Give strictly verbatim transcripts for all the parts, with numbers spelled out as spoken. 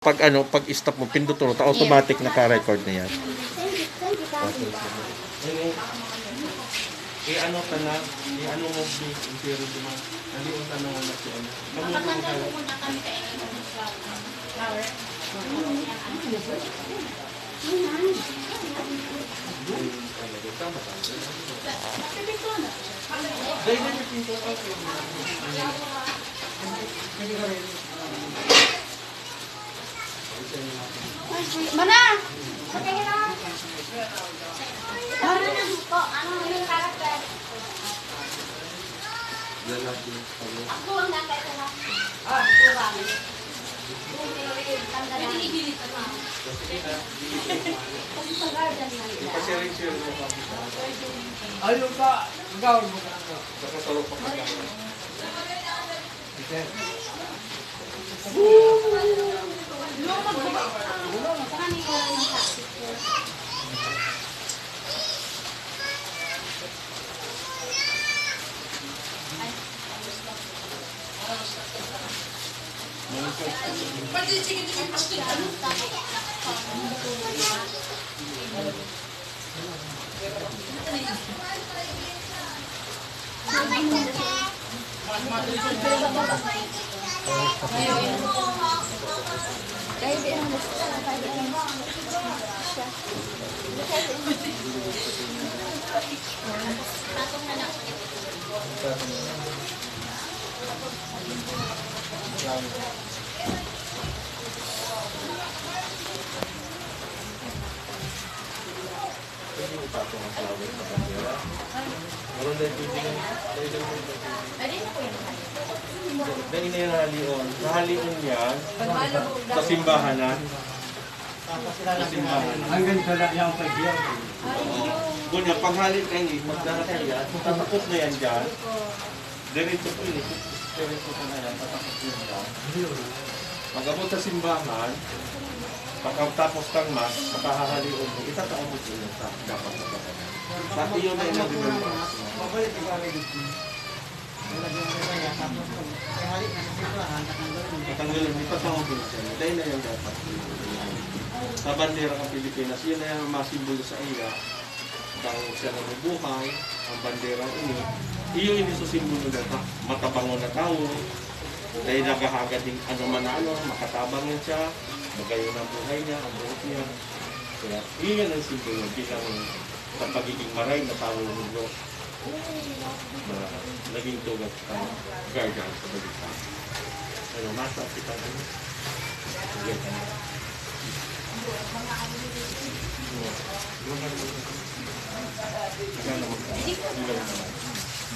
Pag ano, pag stop mo, pinduto, ta automatic naka-record na yan. Okay. Ini, i-ano ka na, i-ano mo, please, entero naman. Nalion ka na nga si ano. Kamu naman kayo. Dahil na yung pinto, okay. Mana? Mana? Ano yung character? Lalaki. Ako ang nasa ito na. Ah, ako ba? Kasi sa garden na nila. Ayun pa, ikaw, magkano? Nakasarap pa ka. Pwede mo ipatong ang flower sa bandera? Meron din pwede yung, pwede mo ipatong. Dali na yung halion. Sa halion yan, sa simbahan na. Sa simbahan. Hanggang sa la-, yung pag-iyaw. Oo. Ngunyan, paghali kayo, magdala kayo yan. Tatakot na yan dyan. Diretso po yun, eh. Diretso ka na yan, patapos yun lang. Pag-abot sa simbahan, pagkatapos kang mass, makahahalion mo, itataon mo po yun sa dapat na dapat. Sa iyo na yung naging mass mo. Mabalik yung pamilya ko. Wala yung ano kaya, tapos pag hali na sa simbahan, tatanggalin mo. Tatanggalin mo, ipataon mo po yun sa inyo. Dahil na yan dapat. Sa bandera ng Pilipinas, yun na yung mga simbolo sa iya. Dahil siya nabubuhay, ang bandera ini, iyo ini sa simbolo na ta-, matabangon na tawo, dahil naghahagad nin ano man na ano, makatabang yan siya, magayon ang buhay niya, ang buhok niya. Kaya, iyon ang simbolo bilang sa pagiging maray na tawo ng Diyos na naging tugas ng guardian sa balita. Pero nasa kitang ano, sige ka na.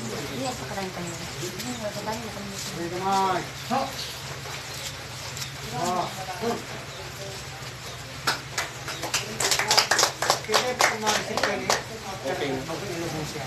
Hindi sa kalahin tayo. Hindi sa kalahin tayo. Ready, Mike. Ho! Ah, hmm. Kaya po, kumagising kayo. Okay. Mag-inom siya.